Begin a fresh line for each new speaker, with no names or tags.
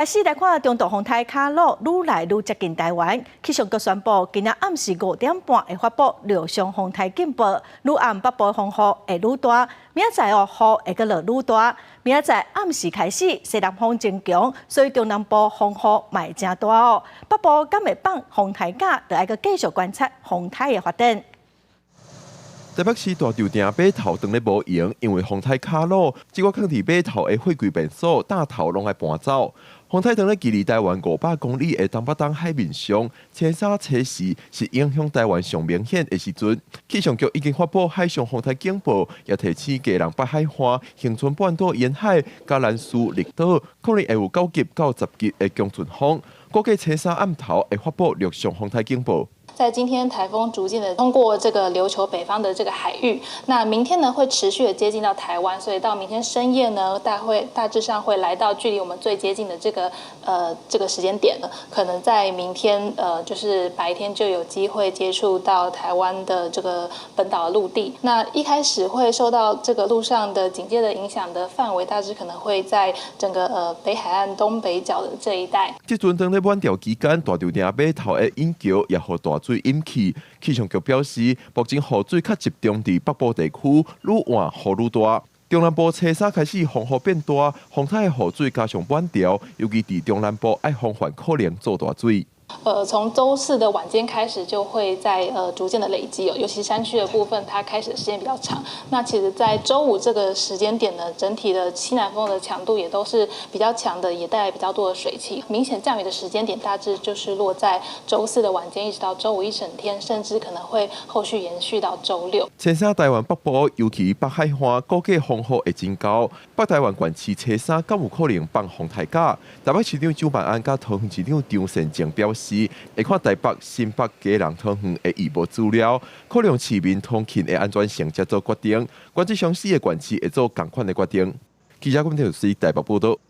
開始來看中度風台卡努愈來愈接近台灣，氣象局宣布，今仔暗時5點半會發布陸上風台警報，愈暗北部風雨會愈大，明仔載哦雨會閣落愈大。明仔載暗時開始，西南風增強，所以中南部風雨嘛會誠大哦。北部敢會放風颱假，就愛閣繼續觀察風台的發展。
台北市大稻埕碼頭當咧無閒，因為風台卡努，這寡囥佇碼頭的貨櫃便所大頭攏愛搬走。風台當咧距離台灣500公里的東北東海面上，星期三、星期四是影響台灣上明顯的時陣。氣象局已經發布海上風台警報，也提醒基隆北海岸、恆春半島沿海、佮蘭嶼綠島，可能會有9級到10級的強陣風。估計星期三暗頭會發布陸上風台警報。
在今天，颱風逐漸的通過這個琉球北方的這個海域，那明天呢會持續的接近到台灣，所以到明天深夜呢，大致上會來到距離我們最接近的這個時間點了。可能在明天就是白天就有機會接觸到台灣的這個本島的陸地。那一開始會受到這個陸上的警戒的影響的範圍，大致可能會在整個北海岸東北角的這一帶。
這陣當咧滿潮期間，大稻埕碼頭的引橋也予大水淹去。氣象局表示，目前雨水較集中佇北部地區，愈晚雨愈大。中南部初三開始風雨變大，風台的雨水加上滿潮，尤其佇中南部愛防範可能做大水。
從週四的晚間開始就會在逐漸的累積哦，尤其山區的部分，它開始的時間比較長。那其實，在週五這個時間點呢，整體的西南風的強度也都是比較強的，也帶來比較多的水汽。明顯降雨的時間點大致就是落在週四的晚間，一直到週五一整天，甚至可能會後續延續到週六。
星期三台灣北部，尤其北海岸，估計風雨會真高。北台灣縣市初三敢有可能放風台假？台北市長蔣萬安佮桃園市長張善政表示，會看台北、新北、基隆、桃園的預報資料，考量市民通勤的安全性，才做決定。關這上四个縣市會做仝款的決定。記者郭天是台北報道。